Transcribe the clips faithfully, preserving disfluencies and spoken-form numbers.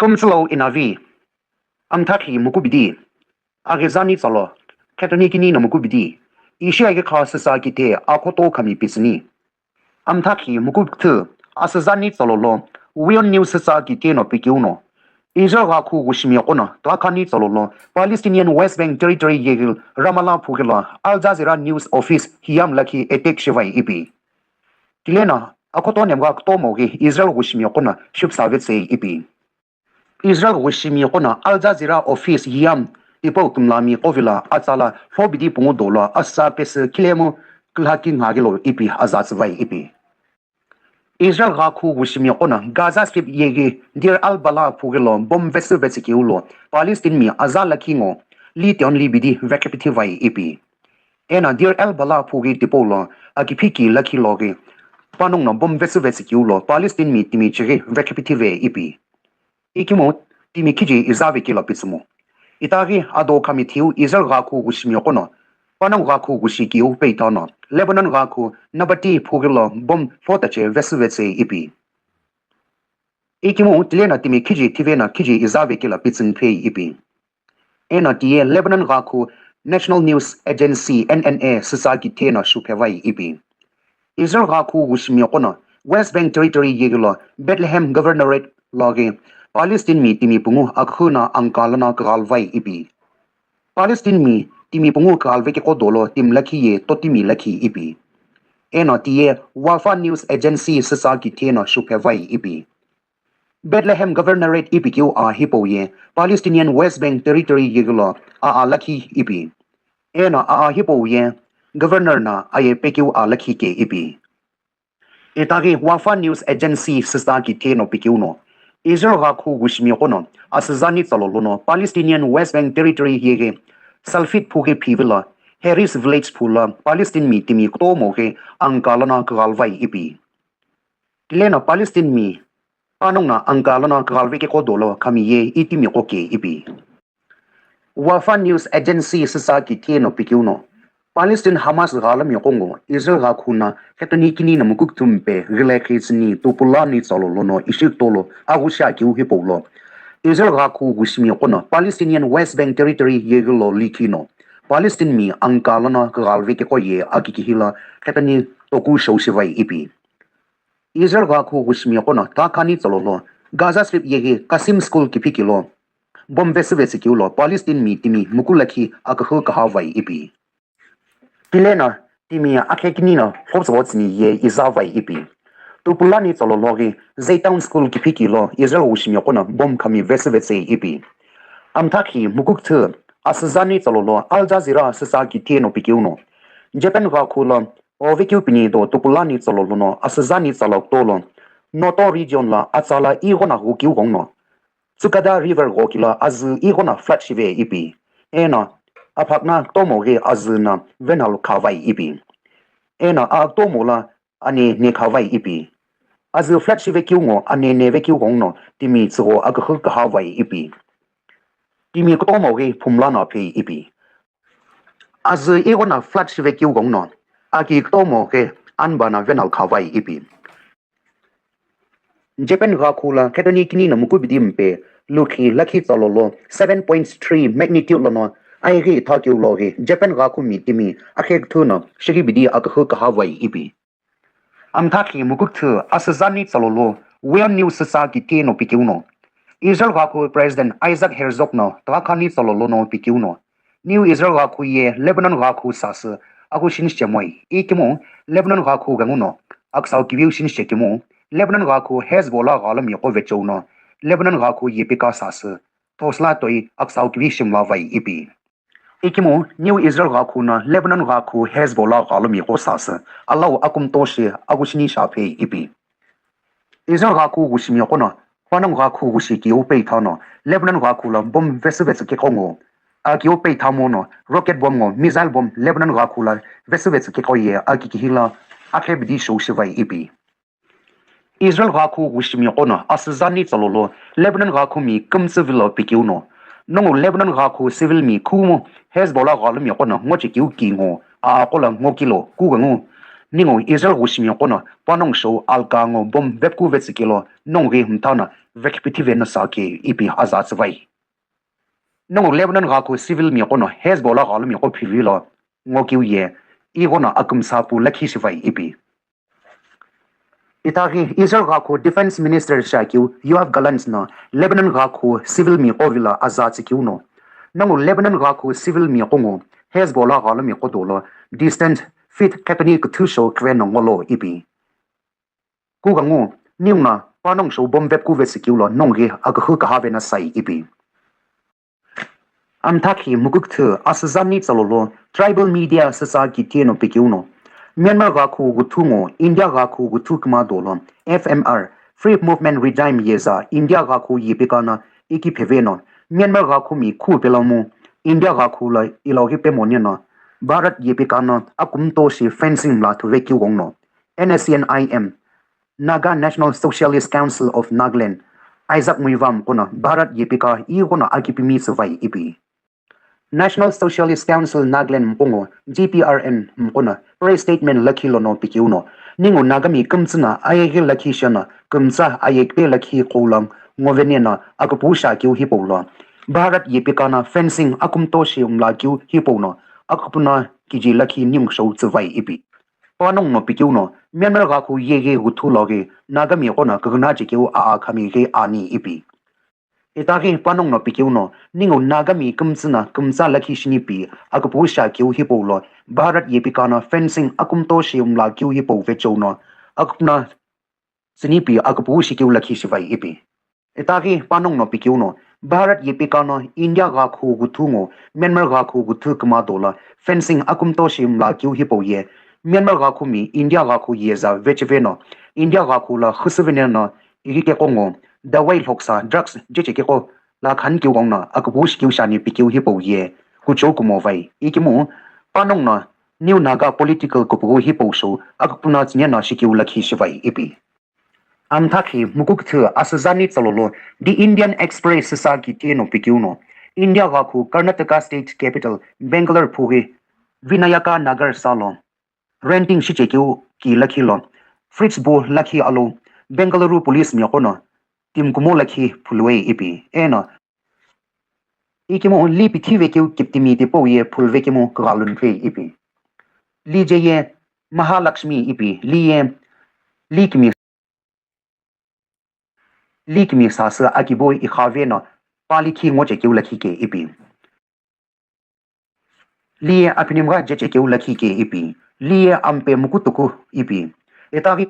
Kümtsülo inavi, amthakhi mukubidi, aghizani tsalo, khetoni kini no mukubidi, ishi aghi kha süsa kithe akhoto khami pitsüni. Amthakhi mukubthü, asüzani tsalo lo, Weon News süsa kithe no pikeu no, Israel ghakhu gushimi yoqo no, tulakhani tsalo lo, Palestinian West Bank Territory yeghi Ramallah phughi lo, Al Jazeera News Office hiyam lakhi attack shivai ipi. Tileno, akhoto nemgha kutomo ghi Israel gushimi yoqo no, shupsa vetsei ipi. Israel gushimi yoqo no Al Jazeera office hiyam tipau kümlami qovilo atsala lhobidi pungu dolo asa pesü khilemu külhaki nghaghi lo ipi aza tsüvai ipi. Israel ghakhu gushimi yoqo no Gaza Strip yeghi Deir al-Balah phughi lo bomb vesü vetsükeu lo Palestine mi aza lakhi ngo li tion libidi vekhipithivai ipi. Eno Deir al-Balah phughi tipau lo akiphiki lakhi loghi panongu no bomb vesü vetsükeu lo Palestine mi timi chighi vekhipithive ipi. Ikemu timi khiji izave kilo pitsümu. Itaghi ado khami thiu Israel ghakhu gushimi yoqo no, panongu ghakhu gushi keu peitha no, Lebanon ghakhu Nabati phughi lo bomb lhotache vesü vetsei ipi. Ikemu tileno timi khiji thive no khiji izave kilo pitsüngphei ipi. Eno tiye Lebanon ghakhu National News Agency, N N A, süsa kithe no shuphevai ipi. Israel ghakhu gushimi yoqo no West Bank Territory yeghi lo Bethlehem Governorate loghi Palestine mi timi pungu akhu no angka lono kaghalvai ipi. Palestine mi timi pungu kaghalve keqo dolo timi lakhi ye totimi lakhi ipi. Eno tiye Wafa News Agency süsa kithe no shuphevai ipi. Bethlehem Governorate ipikeu a hipau ye Palestinian West Bank Territory yeghi lo a a lakhi ipi. Eno a a hipau ye Governor no aye pekeu a lakhi ke ipi. Itaghi Wafa News Agency süsa kithe no pikeu no, Israel ghakhu gushimi yoqo no asüzani tsalo lono Palestinian West Bank Territory yeghi Salfit phughi phivilo Harris Village phulo Palestine mi timi kutomo ghi angka lono kaghalvai ipi. Tileno Palestine mi panongu no angka lono kaghalve keqo dolo khami ye itimi qoke ipi. Wafa News Agency süsa kithe no pikeu no, Palestine Hamas ghalomi yoqo ngo Israel ghakhu no khetoni kini no mukukthumpe ghilekhi tsüni tupulani tsalo lono ishi kutolo aghushi akeu hipau lo, Israel ghakhu gushimi yoqo no Palestinian West Bank Territory yeghi lo likhi no Palestine mi angka lono kaghalve keqo ye akikihi lo khetoni toku shoushivai ipi. Israel ghakhu gushimi yoqo no tulakhani tsalo lo Gaza Strip yeghi Qassam School kiphiki lo bomb vesü vetsükeu lo Palestine mi timi muku lakhi akühü kahavai ipi. Tileno timi akhe kini no lhotsügho tsüni ye izavai ipi. Tupulani tsalo loghi Zaytoun School kiphiki lo Israel gushimi yoqo no bomb khami vesü vetsei ipi. Amthakhi mukukthü asüzani tsalo lo Al Jazeera süsa kithe no pikeu no, Japan ghakhu lo ovekeu pini do tupulani tsalo lono asüzani tsalo kutolo Noto region lo atsala ighono ghukeu ghongno Tsukada River ghokilo azü ighono flood shive ipi. Eno aphakna tomo ghi azü no venal khavai ipi. Eno a tomo lo ane ne khavai ipi. Azü flood shivekeu ngo ane nevekeu ghongno timi tsügho akühü kahavai ipi. Timi kutomo ghi phumla no phei ipi. Azü ighono flood shivekeu ghongno aki kutomo ghi anba no venal khavai ipi. Japan ghakhu lo khetoni kini no mukubidi mpe lukhi lakhi tsalo lo seven point three magnitude lono aighi ithakeu loghi Japan ghakhu mi timi akhe kuthu no shighi bidi akühü kahavai ipi. Amthakhi mukukthü asüzani tsalo lo Weon News süsa kithe no pikeu no, Israel ghakhu President Isaac Herzog no tulakhani tsalo lono pikeu no, New Israel ghakhu ye Lebanon ghakhu sasü akhu shinishichemoi. Ikemu Lebanon ghakhu ghenguno aksau kiviu shinishichekemu Lebanon ghakhu Hezbollah ghalomi yoqo vecheu no Lebanon ghakhu yepika sasü thosla toi aksau kivi shimlavai ipi. Ikemu New Israel ghakhu no Lebanon ghakhu Hezbollah ghalomi yoqo sasü alau akumto shi akhu shinishaphei ipi. Israel ghakhu gushimi yoqo no panongu ghakhu gushi keu peitha no Lebanon ghakhu lo bomb vesü vetsü keqo ngo akeu peitha mono rocket bomb ngo missile bomb Lebanon ghakhu lo vesü vetsü keqo ye akikihi lo akhe bidi shoushivai ipi. Israel ghakhu gushimi yoqo no asüzani tsalo lo Lebanon ghakhu mi kümtsü vilo pikeu no, nongu Lebanon ghakhu civil mi khumu Hezbollah ghalomi yoqo no ngochekeu ki ngo aqo lo ngokilo kughengu ningu Israel gushimi yoqo no panongu shou alka ngo bomb vepku vetsükelo nongu ghi mtha no vekipithive no sake ipi aza tsüvai. Nongu Lebanon ghakhu civil miqo no Hezbollah ghalomiqo phivilo ngokeu ye ighono akümsa pu lakhi shivai ipi. Itaghi Israel ghakhu defense minister shiakeu Yoav Gallant no Lebanon ghakhu civil miqo vilo aza tsükeu no, nongu Lebanon ghakhu civil miqo ngu Hezbollah ghalomiqo dolo distance feet qhepeni küthü shou kve no ngolo ipi. Kugangu, ningu no panongu shou bomb vepkuvetsükeu lo nongu ghi akühü kahave no sai ipi. Amthakhi mukukthü asüzani tsalolo tribal media süsa kitieno pikeuno, Myanmar ghakhu ghuthu ngo India ghakhu ghuthu kümado lo F M R, Free Movement Regime yeza India ghakhu yipikana iki pheveno, Myanmar ghakhu mi khu pelamu India ghakhu la iloghi pemoneno, Bharat yipikana akumto shi fencing mla thuve kiwongno, N S C N I M, Naga National Socialist Council of Nagaland, Isaac Muivah mqono Bharat yipika ighono akipimi tsüvai ipi. National Socialist Council Nagaland mqongo G P R N mqono press statement lakhi lono pikeuno, ningu Nagami kümtsü no ayeghi lakhi sheno kümtsa ayeghi lakhi qoulang ngoveneno aküpüsha keu hipau lo, Bharat yipikana fencing akumto shi mla keu hipau no aküpüna kiji lakhi ningu shou tsüvai ipi. Panongu no pikeuno, Myanmar ghakhu yeghi ghuthu loghi Nagami ghono küghüna chekeu aa khami ghi ani ipi. Itaghi panongu no pikeuno, ningu Nagami kümtsü no kümtsa lakhi shinipi aküpüsha keu hipau lo, Bharat yipikana fencing akumto shi mla keu hipau vecheuno, aküpüna tsünipi aküpüshi keu lakhi shivai ipi. Itaghi panongu no pikeuno, Bharat yipikano India ghakhu ghuthu ngo Myanmar ghakhu ghuthu kümado lo fencing akumto shi mla keu hipau ye, Myanmar ghakhu mi India ghakhu yeza vecheveno, India ghakhu lo khüsüveneno ighi keqo ngo dawai lhoksa drugs jeche keqo la khan keu gongno aküpüshi keu shani pikeu hipau ye, kuchou kumo vai ikimu, panongu no New Naga political kupughu hipau shou aküpüna tsünieno shikeu lakhi shivai ipi. Amthakhi mukukthü asüzani tsalolo The Indian Express süsa kitieno pikeuno, India ghakhu Karnataka State Capital Bangalore phughi Vinayaka Nagar salo renting shichekeu ki lakhi lo, fridge bu lakhi alo, Bengaluru Police miqono timi kumo lakhi phuluve ipi. Eno ikimu li pithive keu kiptimi tipau ye phuluve kemu kughalunve ipi. Li je ye Mahalakshmi ipi, li ye li kimi, li kimi sasü akibo ikhave no pali khi ngochekeu lakhi ke ipi. Li ye aphinimgha jechekeu lakhi ke ipi. Li ye ampe mukutuku ipi. Itaghi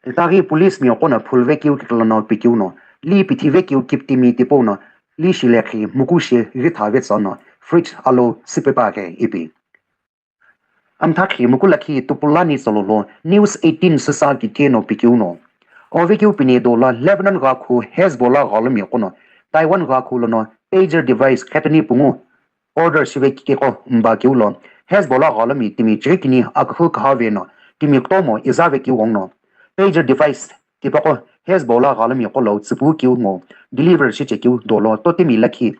Itaghi police miqono phuluve keu kiklono pikeuno, li pithive keu kiptimi tipauno, li shilekhi mukushi ghithave tsono, fridge alo süpepa ghe ipi. Amthakhi mukulakhi tupulani tsololo News eighteen süsa kitieno pikeuno, ovekeu pine dola Lebanon ghakhu Hezbollah ghalomiqono, Taiwan ghakhu lono pager device qhepeni pungu order shive kikeko mba keu lo, Hezbollah ghalomi timi chirikini akühü kahave no timi kutomo izave keu gongno, pager device tipaqo Hezbollah ghalomiqo lo tsüpu keu ngo deliver shichekeu dolo totimi lakhi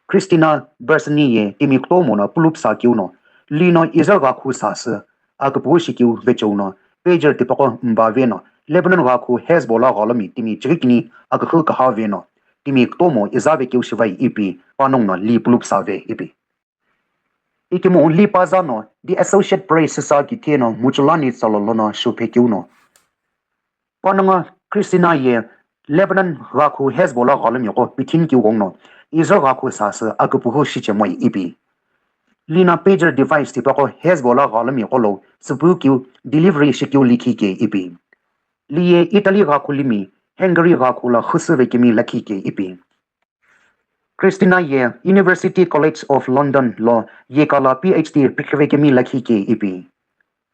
Christina Bersani ye timi kutomo no pulupsa keu no, lino Israel ghakhu sasü aküpüghu shikeu vecheuno, pager tipaqo mba veno, Lebanon ghakhu Hezbollah ghalomi timi chirikini akühü kahave no timi kutomo izave keu shivai ipi panongu no li pulupsave ipi. Ikimu li paza no The Associate Press süsa kitieno muchulani tsalolo no shuphe keu no, panongu Christina ye Lebanon ghakhu Hezbollah ghalomiqo pithin keu gongno Israel ghakhu sasü aküpüghu shichemoi ipi. Lino pager device tipaqo Hezbollah ghalomiqo lo tsüpu keu delivery shikeu likhi ke ipi. Li ye Italy ghakhu limi Hungary ghakhu lo khüsüve kemi lakhi ke ipi. Christina ye University College of London lo yekala P H D pikhive kemi lakhi ke ipi.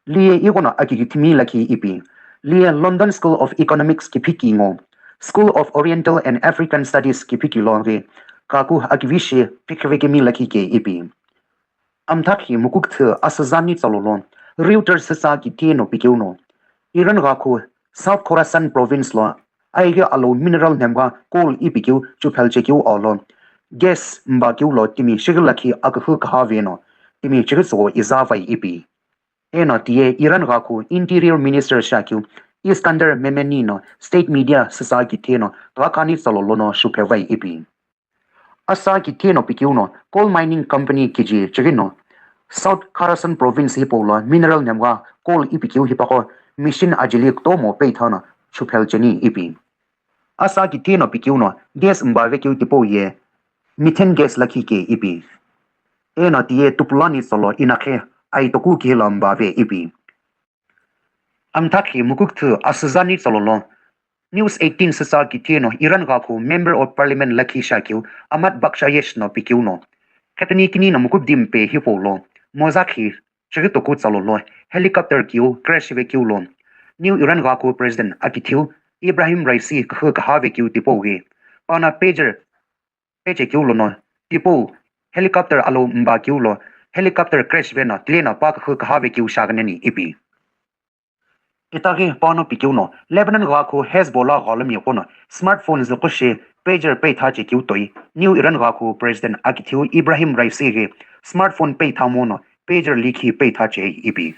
Li ye ighono akikithimi lakhi ipi. Li ye London School of Economics kiphiki ngo, School of Oriental and African Studies kiphiki lo ghi kaku akivishi pikhive kemi lakhi ke ipi. Amthakhi mukukthü asüzani tsalolo Reuters süsa kitieno pikeuno, Iran ghakhu South Khorasan province lo aighi alo mineral nhemgha coal ipikeu chuphelchekeu alo gas mba keu lo timi shighi lakhi akühü kahave no timi chighi tsügho izavai ipi. Eno tiye Iran ghakhu Interior Minister shiakeu Iskander Memeni no state media süsa kitheno tuakhani tsalo lono shuphevai ipi. Asa kitheno pikeu no coal mining company kiji chighi no South Khorasan province hipau lo mineral nemgha coal ipikeu hipaqo machine ajeli kutomo peitha no shuphel cheni ipi. Asa kitheno pikeu no gas mbavekeu tipau ye methane gas lakhi ke ipi. Eno tiye tupulani tsalo inakhe aitoku kihila mbave ipi. Amthakhi mukukthü asüzani tsalo lo News eighteen süsa kitheno Iran ghakhu Member of Parliament lakhi shakeu Ahmad Bakhshayesh no pikeu no khetini kini no mukubdi mpe hipau lo mozakhi chighi toku tsalo lo helicopter keu crash vekeu lo New Iran ghakhu President akithiu Ibrahim Raisi kükha kaha vekeu tipau ghi pana pager pechekeu lono tipau helicopter alo mba keu lo helicopter crash veno tileno pa kükha kaha vekeu shaghini ipi. Itaghi pano pikeu no Lebanon ghakhu Hezbollah ghalumi qo no smartphone züqo shi pager peitha chekeu toi New Iran ghakhu President akithiu Ibrahim Raisi ghi smartphone peitha mono pager likhi peitha che ipi.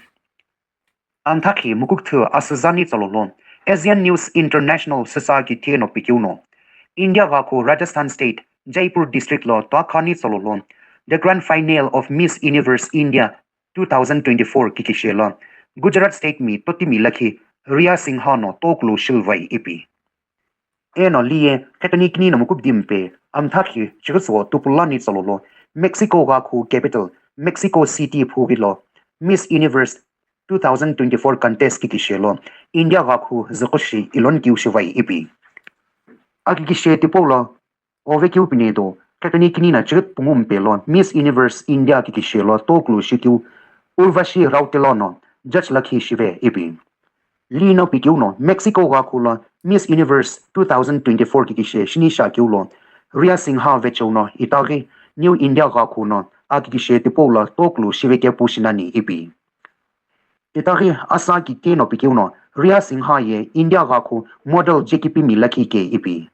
Amthakhi mukukthü asüzani tsalo lo Asian News International süsa kitheno pikeu no India ghakhu Rajasthan State Jaipur District lo tuakhani tsalo lo the grand final of Miss Universe India two thousand twenty-four kikishe lo Gujarat State mi totimi lakhi Riya Singha no tokulu shilvai ipi. Eno liye khetini kini no mukubdi mpe amthakhi chighi tsuo tupulani tsalo lo Mexico ghakhu capital Mexico City phughi lo Miss Universe two thousand twenty-four contest kikishe lo India ghakhu züqo shi ilon kiu shivai ipi. Akikishe tipau lo ovekeu pinedo khetini kini no chighi pungu mpe lo Miss Universe India kikishe lo tokulu shikeu Urvashi Raute lono judge lakhi shive ipi. Lino pikeu no Mexico ghakhu lo Miss Universe two thousand twenty-four kikishe shini shakeu lo Riya Singha vecheu no itaghi New India ghakhu no akikishe tipau lo tokulu shiveke pu shinani ipi. Itaghi asa kitheno pikeu no Riya Singha ye India ghakhu model jekipimi lakhi ke ipi.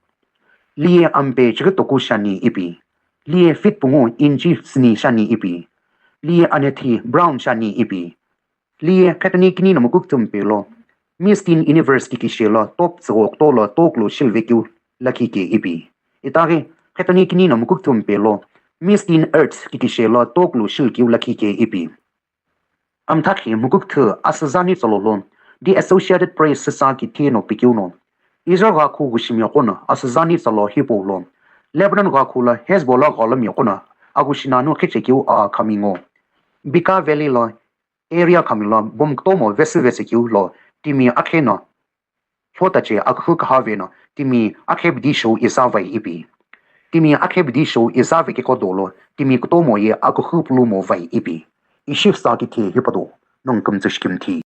Liye ampe chighi toku shani ipi. Liye feet pungu inchi sini shani ipi. Liye anethi brown shani ipi. Liye khetini kini no mukukthü mpe lo Miss Teen Universe kikishe lo top tsügho kuto lo tokulu shilvekeu lakhi ke ipi. Itaghi khetini kini no mukukthü mpe lo Miss Teen Earth kikishe lo tokulu shilkeu lakhi ke ipi. Amthakhi mukukthü asüzani tsalo lo The Associated Press süsa kitheno pikeu no Israel ghakhu ghushimi qo no asüzani tsalo hipau lo Lebanon ghakhu lo Hezbollah ghalumi qo no aghushi nanu khichekeu a khami ngo Bekaa Valley lo area khami lo bomb kutomo vesü vesekeu lo timi akhe no Hlo tache akühü kaha veno timi akhe bidi shou isa vai ipi. Timi akhe bidi shou isa vekeko dolo timi kutomo ye akühü pulumo vai ipi. Ishi sa kithe hipado nong kümtsü shikimthi.